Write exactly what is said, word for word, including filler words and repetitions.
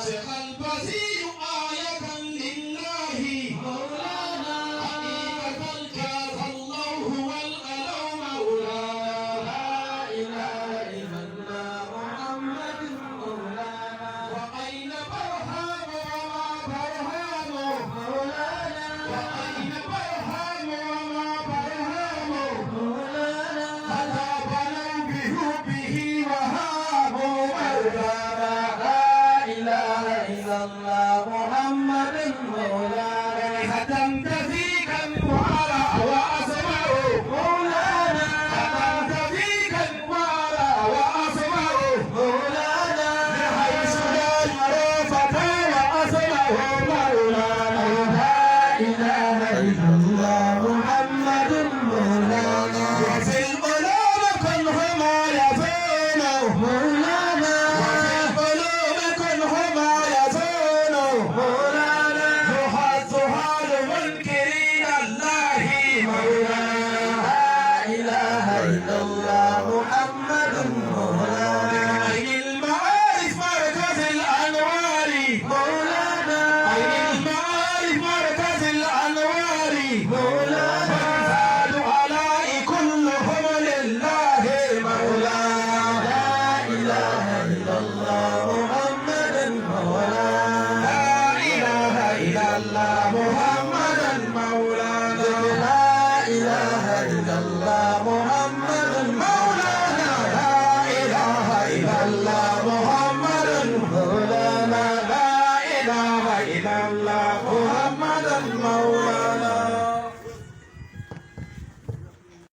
البديع آية لله مولانا. حقيقة جاز الله والألو مولانا. لا إله إلا الله محمد مولانا. وأين برهام وما برهام مولانا. وأين برهام وما برهام مولانا. أتى بلوا بحبه وهابوا مولانا. لا إله إلا الله محمد مولانا. ختمت فيك النهار وأسمع مولانا. ختمت فيك النهار وأسمع مولانا. بحيث لا يرى فتى وأسمع مولانا. لا إله إلا الله محمد مولانا. وفي القلوب كنه ما يزول مولانا. وفي القلوب كنه ما يزول مولانا. يحز حال منكرين الله مولانا. لا إله إلا الله محمد مولانا. عين المعارف مركز الأنوار مولانا. عين المعارف مركز الأنوار مولانا. فانزال على كلهم لله مولانا. لا إله إلا الله محمد مولانا. لا إله إلا الله محمد مولانا. لا إله إلا الله محمد مولانا. لا إله إلا الله محمد مولانا. لا إله إلا الله محمد مولانا.